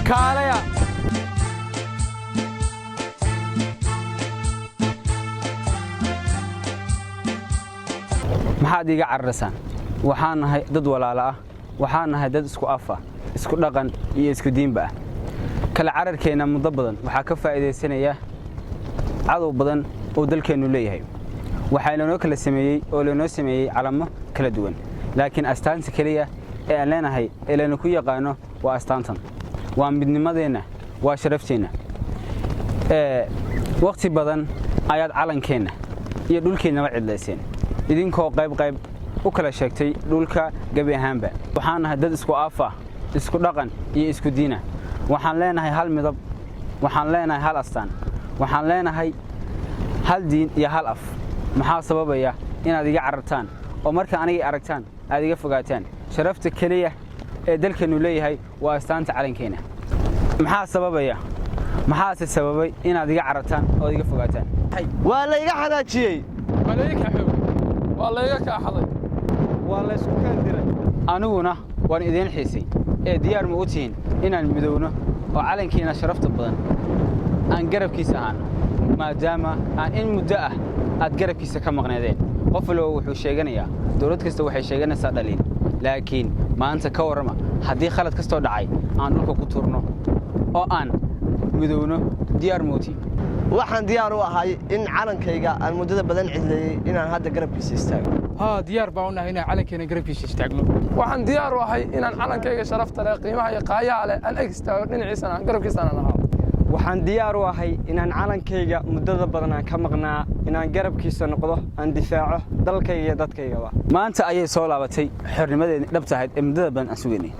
Kaalaya. Maxaad iiga cararaysaan? Waxaan nahay dad walaalo ah, waxaan nahay dad isku afa, isku dhaqan iyo isku diinba ah. Kala cararkeenna muddo badan waxaa ka faa'iidaysanaya cadow badan oo dalkeennu leeyahay. Waxaa lanoo kala sameeyey oo lanoo sameeyey calamo kala duwan, laakiin astaanta keliya ee aan leenahay ee laynu ku yaqaano waa astaantan, waa midnimadeenna, waa sharafteenna. Wakhti badan ayaad calankeenna iyo dhulkeennaba cidlayseen, idinkoo qayb qayb u kala sheegtay dhulka gebi ahaanba. Waxaan nahay dad isku afa, isku dhaqan iyo isku diina. Waxaan leenahay hal midab, waxaan leenahay hal astaan, waxaan leenahay hal diin iyo hal af. Maxaa sababaya inaad iga carartaan oo marka aniga aragtaan aad iga fogaataan? Sharafta keliya ee dalkeennu leeyahay waa astaanta calankeenna. Maxaa sababaya, maxaase sababay inaad iga carartaan oo iga fogaataan? Waa layga xanaajiyey. Waa layga kaxoogay, waa layga kaaxaday. Waa laysku kaandiray. Aniguna waan idiin xiisay. Ee diyaar ma u tihiin inaan midowno oo calankiina sharafta badan aan garabkiisa ahaano, maadaama aan in muddo ah aad garabkiisa ka maqneedeen? Qof walba wuxuu sheeganayaa, dowlad kasta waxay sheeganaysaa dhaliil, laakiin maanta ka warrama haddii khalad kastoo dhacay aan dhulka ku tuurno oo aan midowno? Diyaar ma u tihiin? Waxaan diyaar u ahay in calankayga aan muddada badan cidleeyey inaan hadda garabkiisa istaago. Haa, diyaar baan u nahay inaan calankeena garabkiisa istaagno. Waxaan diyaar u ahay inaan calankayga sharafta leh, qiimaha iyo qaayaha leh aan eg istaago dhinaciisana, aan garabkiisana aan ahaado. Waxaan diyaar u ahay inaan calankayga muddada badan aan ka maqnaa inaan garabkiisa noqdo, aan difaaco dalkayga iyo dadkaygaba. Maanta ayay soo laabatay xornimadeedii dhabta ahayd ee muddada badan aan sugaynay.